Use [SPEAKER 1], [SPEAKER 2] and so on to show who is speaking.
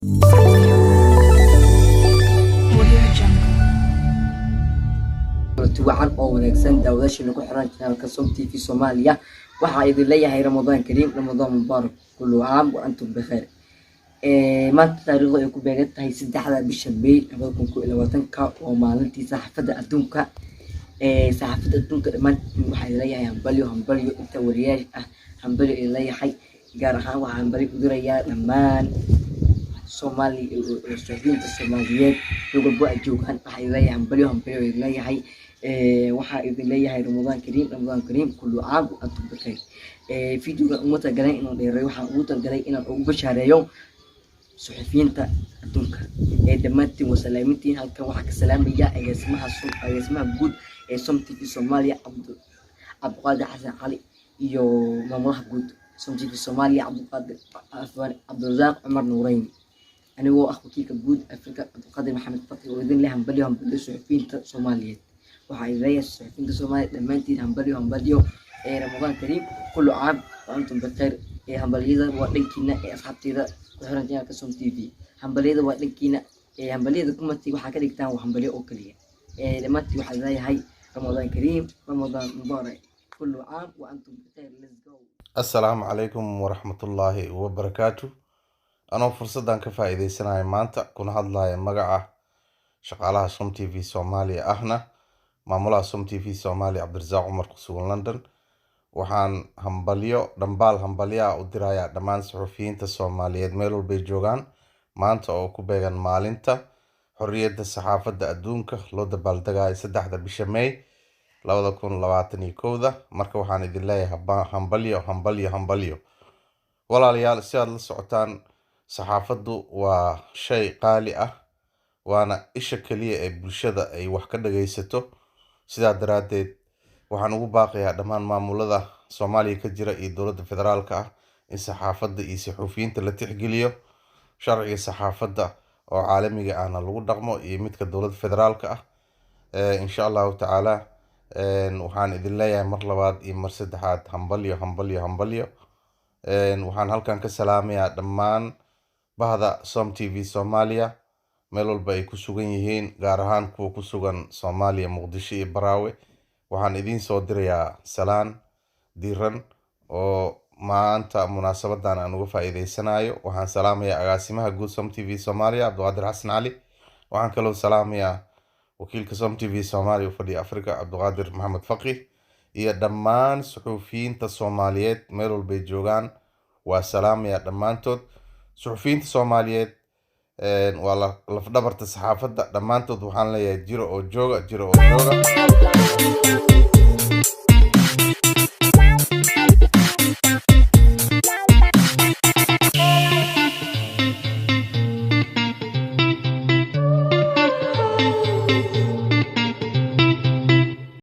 [SPEAKER 1] Audio Jungle.
[SPEAKER 2] Kulanti wacan oo wanaagsan, daawadayaasha ku xiran channelka Som TV Soomaaliya. Waxaa idin leeyahay Ramadaan Kariim, Ramadaan Mubaarak, kullu caam wa antum bikhair. Maanta taariikhdu ay ku beegan tahay 3-da bisha May 2021-ka oo maalintii saxaafadda adduunka. Saxaafadda adduunka dhammaantiin waxaa idin leeyahay hambalyo, hambalyo. Inta wariyaal ah hambalyo idin leeyahay. Gaar ahaan waxaa hambalyo u dirayaa dhammaan Soomaali, suxufiyiinta Soomaaliyeed meel walbo ay joogaan. Waxaa idin leeyahay hambalyo, hambalyo idin leeyahay. Waxaa idin leeyahay Ramadaan Kariim, Ramadaan Kariim, kullu caam wa antum bikhair. Videogan uma talagalay inaan dheereeyo, waxaan ugu talagalay inaan ugu bashaareeyo suxufiyiinta adduunka ee dhammaantiin. Waa salaamintiin. Halkan waxaa ka salaamaya agaasimaha guud ee Som TV Soomaaliya, Cabdiqaadir Xasan Cali, iyo maamulaha guud Som TV Soomaaliya, Cabdiqaadir Afwan, Cabdirasaaq Cumar Nuureyn, anigoo ah wakiilka guud Afrika, Cabdiqaadir Maxamed Faqi, oo idin leh hambalyo, hambalyo suxufiyiinta Soomaaliyeed. Waxaa idin leeyahay suxufiyiinta Soomaaliyeed dhammaantiin hambalyo, hambalyo. Ee Ramadaan Kariim, kullu caam wa antum bikhair. Ee hambalyada waa dhankiina. Ee asxaabteyda ku xiran channelka Som TV, hambalyada waa dhankiina. Ee hambalyada kumati waxaa ka dhigtaan waa hambalyo oo kaliya. Ee dhammaantiin waxaa leeyahay Ramadaan Kariim, Ramadaan Mubaarak, kullu caam wa antum bikhair. Let's go.
[SPEAKER 3] Assalaamu calaykum waraxmatullaahi wabarakaatu. Anoo fursaddan ka faa'iideysanaya maanta, kuna hadlaya magaca shaqaalaha Som TV Soomaaliya, ahna maamulaha Som TV Soomaaliya, Cabdirasaaq Cumar, ku sugan London, waxaan hambalyo, dhambaal hambalyaa u dirayaa dhammaan suxufiyiinta Soomaaliyeed meel walbay joogaan, maanta oo ku beegan maalinta xorriyadda saxaafadda adduunka, loo dabaaldegaayo 3-da bisha May 2021-da. Marka waxaan idin leeyahay hambalyo, hambalyo, hambalyo. Walaalayaal, si aad la socotaan, saxaafaddu waa shay qaali ah, waana isha keliya ee bulshada ay wax ka dhagaysato. Sidaa daraaddeed waxaan ugu baaqayaa dhammaan maamulada Soomaaliya ka jira iyo dowladda federaalka ah in saxaafadda iyo saxufiyiinta la tixgeliyo, sharciga saxaafadda oo caalamiga ahna lagu dhaqmo iyo midka dowladda federaalka ah. Insha Allahu tacaala, waxaan idin leeyahay mar labaad iyo mar saddexaad hambalyo, hambalyo, hambalyo. Waxaan halkan ka salaamayaa dhammaan bahda Som TV Soomaaliya meel walba ay ku sugan yihiin, gaar ahaan kuwa ku sugan Soomaaliya, Muqdisho iyo Baraawe. Waxaan idiin soo dirayaa salaan diiran oo maanta munaasabadan aan uga faa'iideysanayo. Waxaan salaamayaa agaasimaha guud Som TV Soomaaliya, Cabdiqaadir Xasan Cali. Waxaan kaloo salaamayaa wakiilka Som TV Soomaaliya u fadhiya Africa, Cabdiqaadir Maxamed Faqi, iyo dhammaan suxufiyiinta Soomaaliyeed meel walbay joogaan. Waa salaamayaa dhammaantood. Suxufiyiinta Soomaaliyeed waa lafdhabarta saxaafadda. Dhammaantood waxaan leeyahay jiro oo jooga, jiro oo jooga.